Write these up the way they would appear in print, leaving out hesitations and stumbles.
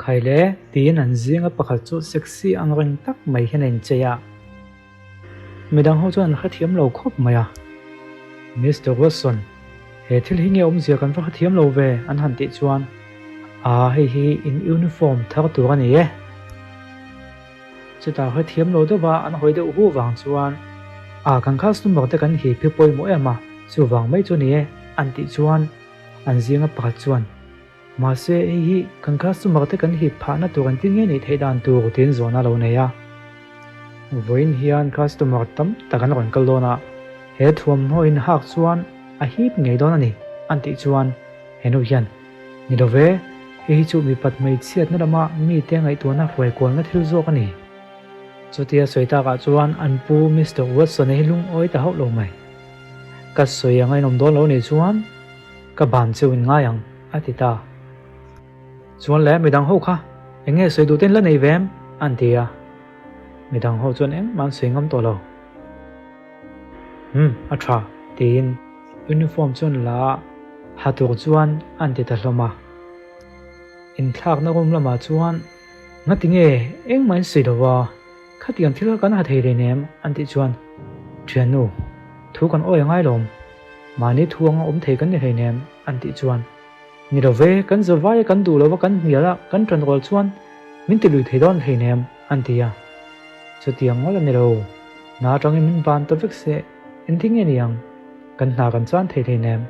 Khai le, tiin an zinga pakhat chu sexy ang reng tak mai hian a inchei a. Midang ho chuan an hrethiam lo khawp mai a. Mister Watson, he thil hi nge awmzia kan va hrethiam lo ve? an han tih chuan, Aa, hei hi in uniform thar tur a ni e. Chutah hrethiam lo deuh va an hawi deuh hu vang chuan, Aa, kan customer te kan hip hi pawimawh em a, chuvang mai chu a ni e, an tih chuan an zinga pakhat chuan, Mahse, hei hi kan customer te kan hip phahna tur an ti nge nih theih dan tur tiin zawhna a lo nei a. Vawiin hian customer tam tak an rawn kal dawn a, he thuamhnaw in hak chuan a hip ngei dawn a ni an tih chuan he nu hian, Ni lo ve, hei hi chu mipat hmeichhiatna lama mite ngaihtuahna hruaikualna thil zawk a ni. Chutia sawi takah chuan an pu Mister Watson-a hi lungawi ta hauh lo mai. Ka sawi anga inawm dawn lo nih chuan ka ban cheu in ngai ang, a ti ta. Chuan le, midang ho kha eng nge sawi duh ten la nei ve em? an ti a. Midang ho chuan engmah an sawi ngam tawh lo. Umm, a tha, tiin uniform chuan la a, ha tur chuan an ti ta hlawm a. Inthlakna room lamah chuan ngati nge engmah in sawi lo va, khatiang thil kha kan ha thei reng em? an tih chuan, Thiannu, thu kan awi a ngai lawm. Mahni thu anga awm thei kan ni hleinem an tih chuan, Ni lo ve, kan zavaia kan duh lova kan hnial a, kan ṭan rual chuan min ti lui thei dawn hleinem an ti a. Chutiang ngawt a ni lo, hna aṭangin min ban ta vek se, engtin nge ni ang? Kan hna kan chan thei hleinem.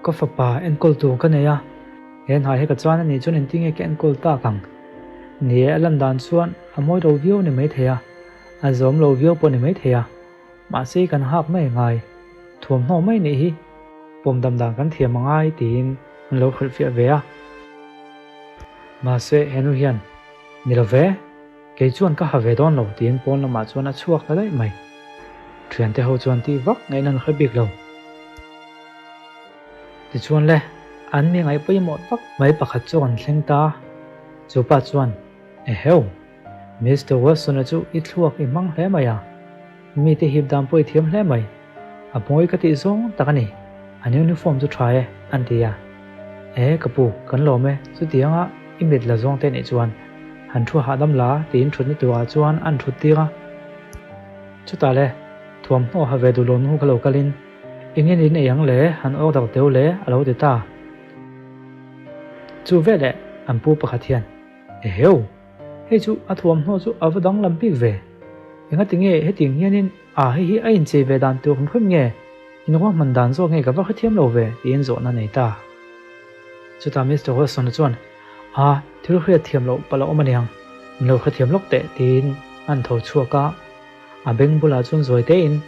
Ka fapa enkawl tur ka nei a, he hna hi ka chan a nih chuan engtin nge ka enkawl tak ang? Ni e, a lan dan chuan a mawi lo viau a ni maithei a, a zawm lo viau pawh a ni maithei a. Mahse kan hak mai ngai, thuamhnaw mai nih hi pawm dam dan kan thiam a ngai tiin an lo hrilhfiah ve a. Mahse henu hian, Ni lo ve, kei chuan ka ha ve dawn lo tiin pawn lamah chuan a chhuak ta daih mai. Thiante ho chuan tih vak ngaihna an hre bik lo. Tichuan le, an mi ngaih pawimawh tak mai pakhat chu an thleng ta. Chu pa chuan, Eheu! Mister Watson-a chu i thluak i hmang hle mai a, mite hip dan pawh i thiam hle mai. A hmawi ka tih zawng tak a ni, an uniform chu tha e, an ti a. E, ka pu, kan lawm e, chutianga i mit la zawng te nih chuan han thu hahdam la tiin thutna turah chuan an thut tir a. Chutah le, thuamhnaw ha ve duh lo hnu kha lo kalin, Eng nge niin ei ang le, han order teu le, a lo ti ta. Chu veleh an pu pakhat hian, Eheu! Hei chu a thuamhnaw chu a va danglam bik ve. Engati nge hetiang hianin a hei hi a inchei ve dan tur hrim hrim nge, inruahman dan zawk nge ka va hrethiam lo ve tiin zawhna nei ta. Chutah Mister Watson-a chuan, A, thil hriat thiam loh palh a awm aniang, min lo hrethiam lawk teh tiin an tho chhuak a. A beng bulah chuan zawi tein,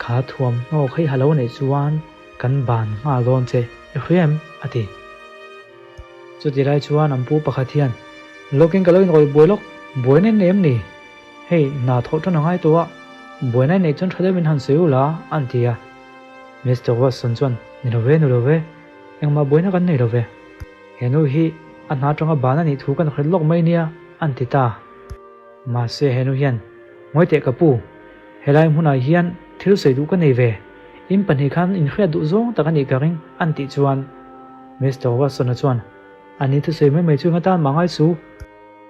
Kha thuamhnaw kha i ha lo neih chuan kan ban nghal dawn che, i hria em? a ti. Chuti lai chuan an pu pakhat hian, Lawkin ka lo inrawih buai lawk, buaina in nei em ni? Hei, hna thawh tan a ngai tawh a, buaina in neih chuan tha deuh min han sawi u la, an ti a. Mister Watson chuan, Ni lo ve, ni lo ve, engmah buaina kan nei lo ve. He nu hi a hna atanga ban a nih thu kan hret lawk mai nia, an ti ta. Mahse he nu hian, Ngawi teh ka pu, helai hmunah hian thil sawi duh ka nei ve, in pahnih khan inhriat duh zawng tak a nih ka ring, an tih chuan Mister Watson-a chuan, Ani thusawi mai mai chu enga tan mah ngai su?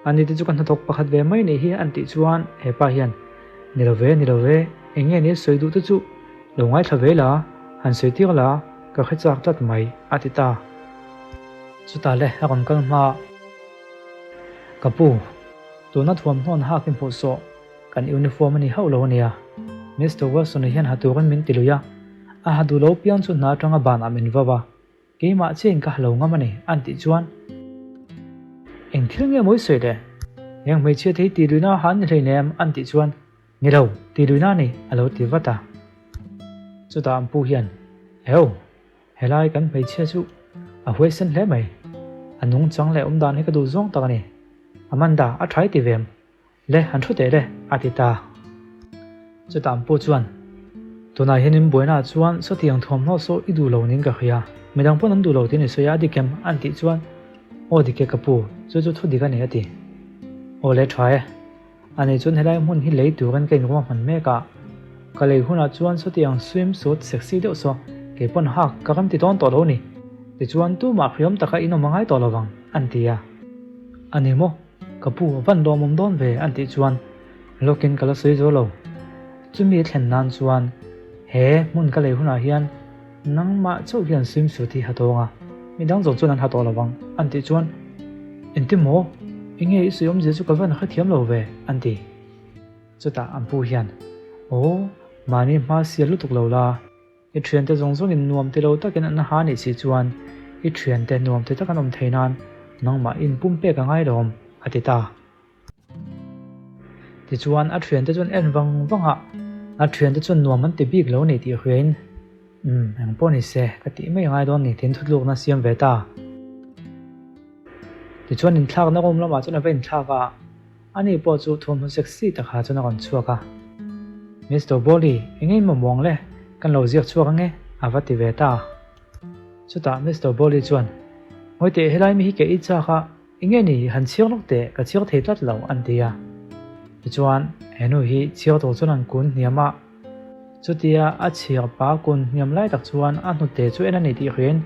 Ani te chu ka hnathawk pakhat ve mai nih hi, an tih chuan he pa hian, Ni lo ve, ni lo ve, eng nge ni sawi duh te chu lo ngaithla ve la, han sawi tir la, ka hre chak tlat mai, a ti ta. Chutah le a rawn kal hma. Ka pu, tuna thuamhnawn hak i hmuh sawh, kan uniform a ni hauh lo a nia. Mister Watson-a hian ha turin min ti lui a, a ha duh lo piang chu hna atanga banah min vau a, keimah chiahin ka ha lo ngam a ni, an tih chuan. Eng thil nge mawi sawi le? Heng hmeichhia te hi ti luina ha an ni hleinem, an tih chuan, Ni lo, ti luina a ni, a lo ti vat a. Chutah an pu hian, Heu! Helai kan hmeichhia chu a huaisen hle mai. A nungchang leh awmdan hi ka duh zawng tak a ni. Amanda, a tha i ti ve em? Le, han thu teh le, a ti ta. Chutah an pu chuan, Tunah hian in buainaah chuan sawtiang thuamhnaw saw i duh lo niin ka hria. Midang pawn an duh lo tiin i sawi a, a dik em? an tih chuan, Aw dik e ka pu, chu chu thu dik a ni, a ti. Aw le tha e. Ani chuan helai hmun hi lei turin ka inruahman mek a, ka lei hunah chuan sawtiang swim suit sexy deuh saw kei pawn hak ka rem ti dawn tawh lo ni. Tichuan tumah hriam taka in awm a ngai tawh lovang, an ti a. A ni maw? Ka pu a van lawmawm dawn ve an tih chuan lawkin ka la sawi zo lo. Chumi thlen nan chuan he hmun ka lei hunah hian nangmah chauh hian swimsuit hi ha tawng a, midang zawng chuan an ha tawh lo vang an tih chuan Engtin maw? Enge i sawi awmzia chu ka van hrethiam lo ve an ti. Chutah an pu hian Aw, mahni hma sial lutuk lo la. I thiante zawng zawngin nuam ti lo takin an ha nih si chuan i thiante nuam ti tak an awm thei nan nangmah in pumpek a ngai lawm, a ti ta. Tichuan a thiante chuan en vang vang a, a thiante chuan nuam an ti bik lo ni tih hriain, Umm, eng pawh ni se, ka tih mai a ngai dawn ni tiin thutlukna siam ve ta. Tichuan inthlakna room lamah chuan a va inthlak a, ani pawh chu thuamhnaw sexy tak ha chuan a rawn chhuak a. Mister Bawley, eng eng maw muang le, kan lo ziak chhuak ange, a va ti ve ta. Chutah Mister Bawley chuan, Ngawi teh, helai mi hi ke i chak a, enge ni, han chhiar lawk teh, ka chhiar thei tlat lo, an ti a. Tichuan, he nu hi chhiar tur chuan an kun hniam a. Chutia a chhiar pa kun hniam lai tak chuan a hnute chu en a ni tih hriain,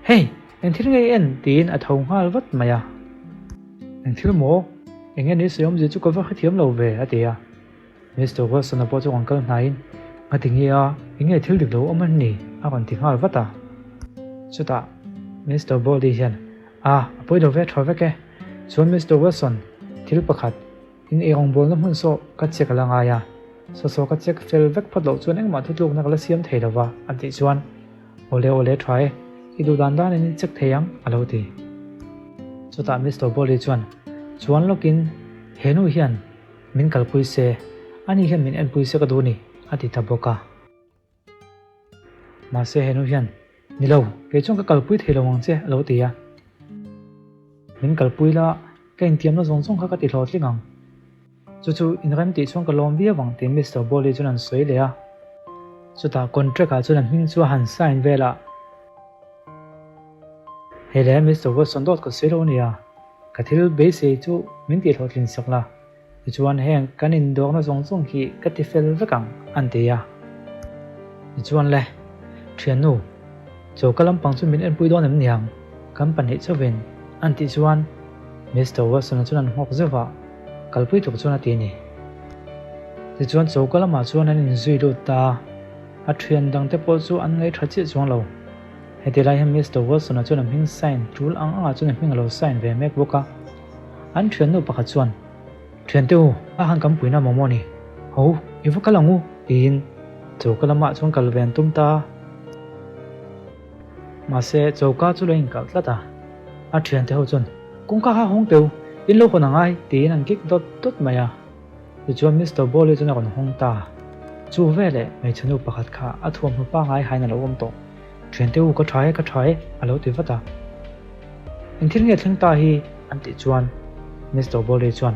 Hey! Eng thil nge i en? tiin a tho nghal vat mai a. Eng thil maw? Eng nge ni sawi awmzia chu ka va hrethiam lo ve, a ti a. Mister Wilson-a pawh chu rawn kal hnaiin, Ngati nge a? Eng nge thil dik lo awm an ni? a rawn ti nghal vat a. Chutah Mister Baldy hian, A, a pawi lo ve tha vek e. Chuan Mister Wilson, thil pakhat, In eirawngbawlna hmun saw ka check a la ngai a, saw saw ka check fel vek phawt loh chuan engmah thutlukna ka la siam thei lova a tih chuan Awle awle tha e, i duh dan danin i check thei ang a lo ti. Chutah Mister Bawley chuan chuan lawkin he nu hian min kalpui se, ani hian min enpui se ka duh ni a ti ta bawk a. Mahse he nu hian Ni lo, kei chuan ka kalpui thei lo ang che a lo ti a. Min kalpui la, Ka intiamna zawng zawng kha ka ti hlawhtling ang. Chu chu inrem tih chuan ka lawm viau ang tiin Mister Bawley chuan an sawi leh a. Chutah contract ah chuan a hming chu a han sign vel a. Hei le Mister Watson dawt ka sawi lo ania, ka thil beisei chu min tih hlawhtlin sak la. Tichuan heng kan indawrna zawng zawng hi ka ti fel vek ang, an ti a. Tichuan le, Thiannu, choka lampang chu min enpui dawn em niang? Kan pahnih chauhin, an tih chuan Mister Watson-a chuan an nghawk zeuh a, kalpui tur chuan a ti a ni. Tichuan choka lamah chuan an inzui lut ta a, a thian dangte pawh chu an ngaihṭha chiah chuang lo. Heti lai hian Mister Watson-a chuan a hming sign tul ang angah chuan a hming a lo sign ve mek bawk a. An thiannu pakhat chuan, Thiante u, a han kan puina maw maw ni? Ho, i va kal ang u, tiin choka lamah chuan kal ve an tum ta a. Mahse, choka chu lo inkalh tlat a. A thiante ho chuan, Kawngka kha hawng teh u, in lo hawn angai, tiin an kik dawt dawt mai a. Tichuan Mister Bawley chuan a rawn hawng ta. Chu veleh hmeichhe nu pakhat kha a thuamhnaw pangngai hain a lo awm tawh. Thiante u, ka tha e, ka tha e, a lo ti vat a. Eng thil nge thleng ta hi? an tih chuan Mister Bawley chuan,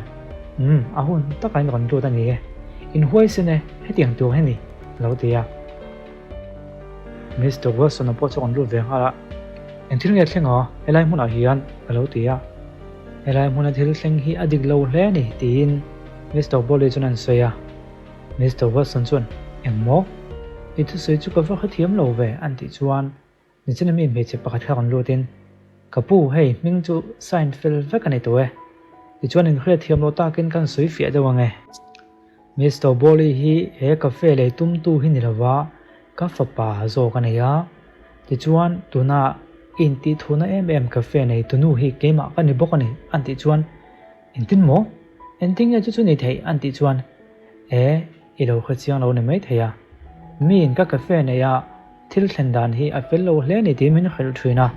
Umm, a hun takah in rawn lut a ni e. In huaisen e, hetiang tur hi ni, a lo ti a. Mister Wilson-a pawh chu a rawn lut ve nghal a, Eng thil nge thleng aw, helai hmunah hian? a lo ti a. Helai hmuna thil thleng hi a dik lo hle a ni, tiin Mister Bawley chuan an sawi a. Mister Watson chuan, Eng maw? I thusawi chu ka va hrethiam lo ve, an tih chuan nichina mi hmeichhe pakhat kha rawn lutin, Ka pu, hei hming chu sign fel vek a ni tawh e. Tichuan inhriatthiam loh takin kan sawi fiah deuh ang e. Mister Bawley hi he cafe lei tumtu hi ni lova ka fapa zawk a nei a. Tichuan tuna i intihthuna em em cafe nei tunu hi keimah ka ni bawk a ni, an tih chuan, Engtin maw? Engtin nge chu chu ni theih? an tih chuan, E, i lo hre chiang lo ni mai thei a. Miin ka cafe nei a, thil thlen dan hi a fel lo hle ni tiin min hrilh thin a.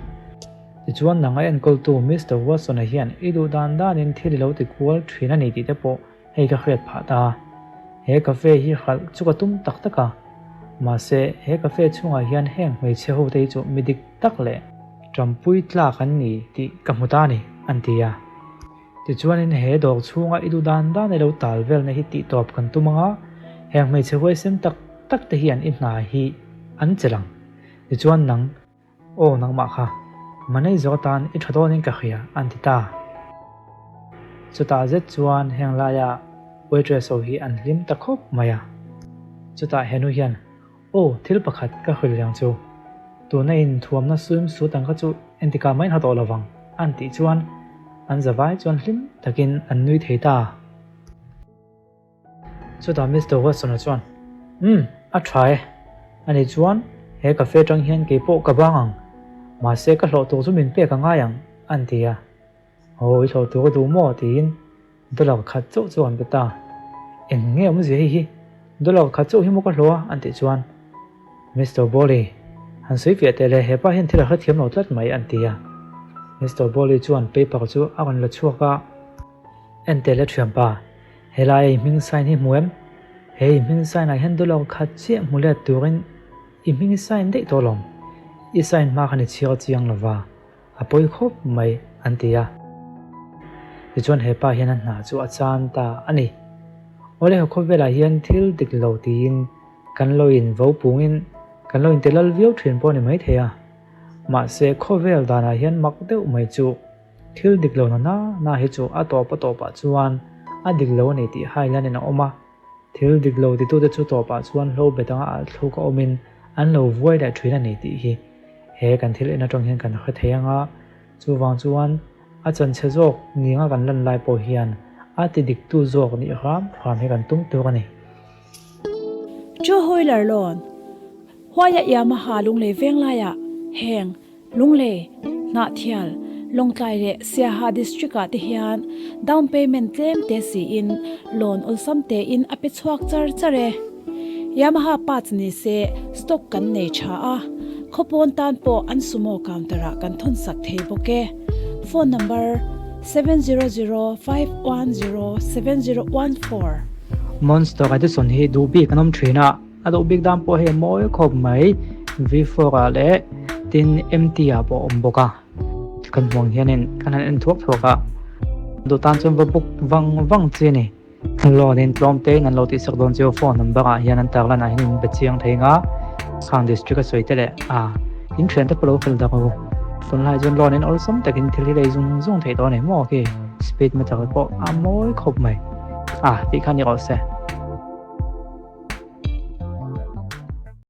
Tichuan nang a enkawltu Mister Watson-a hian i duh dan danin thil i lo ti kual thin a ni tih te pawh hei ka hriat phah ta. He cafe hi hralh chu ka tum tak tak a. Mahse, he cafe chhungah hian heng hmeichhe ho te hi chu mi dik tak leh ṭampui tlak an ni tih ka hmu ta a ni, an ti a. Tichuanin he dawr chhunga i duh dan dan i lo tal velna hi tih tawp kan tum ang a, heng hmeichhe huaisen tak tak te hian i hna hi an chelh ang. Tichuan nang, aw nangmah kha, manager atan i tha dawnin ka hria, an ti ta. Chutah zet chuan heng laia waitress ho hi an hlim ta khawp mai a. Chutah henu hian Aw, thil pakhat ka hrilh liang chu. Tuna in thuamna swim suit ang kha chu entikah mai in ha tawh lovang, an tih chuan. An zavai chuan hlim takin an nui thei ta. Chutah Mister Watson-a chuan, Umm, a tha e. Ani chuan he cafe atang hian kei pawh ka bang ang. Mahse ka hlawh tur chu min pek a ngai ang, an ti a. Aw, i hlawh tur a duh maw? tiin dollar khat chauh chu an pe ta. Eng nge awmzia hei hi? Dollar khat chauh hi maw ka hlawh a? an tih chuan Mister Bawley, han sawi fiah teh le, hepa hian thil a hrethiam lo tlat mai, an ti a. Mister Bawley chuan paper chu a rawn la chhuak a. En teh le thianpa, helai i hming sign hi hmu em? He i hming sign ah hian dollar khat chiah hmu let turin i hming i sign daih tawh lawm. I sign hma khan i chhiar chiang lova, a pawi khawp mai, an ti a. Tichuan hepa hian a hna chu a chan ta a ni. Awle haw khawvelah hian thil dik lo tiin kan lo in vo pungin kan lo inti lal viau thin pawh a ni maithei a. Mahse khawvel danah hian mak deuh mai chu Thil dik lo na na na hi chu a tawp a tawpah chuan a dik lo a ni tih hai lan in a awm a. Thil dik lo titute chu tawpah chuan hlo bet anga a thluk a awmin an lo vuai leh thin a ni tih hi he kan thil en atang hian kan hre thei ang a. Chuvang chuan a chanchhe zawk ninga kan lan lai pawh hian a ti diktu zawk nih hram hram hi kan tum tur a ni. Two wheeler loan Huaia Yamaha Lunglei Venglaiah heng Lunglei, Hnahthial, Lawngtlai leh Siaha District ah te hian down payment tlem te siin loan awlsam tein a pe chhuak char char e. Yamaha parts ni se stock kan nei tha a, khawpawn tan pawh an sumo counter ah kan thawn sak thei bawk e. Phone number, 7005107014. Monster Edison hi duh bik an awm thin a. A duh bik dan pawh hei a mawi khawp mai V4 ah leh tin MT ah pawh a awm bawk a kan hmuh ang hianin kan han en thuak thuak a duh tan chuan va book vang vang chi a ni loan in tlawm te in an lo tih sak dawn chu phone number ah hian an tar lan ah hian in be chiang thei ang a khang district a sawi te leh a in thian te pawh lo fel dak u tunlai chuan loan in awlsam takin thil hi lei zung zung theih dawn a ni maw khi speed meter pawh a mawi khawp mai a tih kha ni rawh se.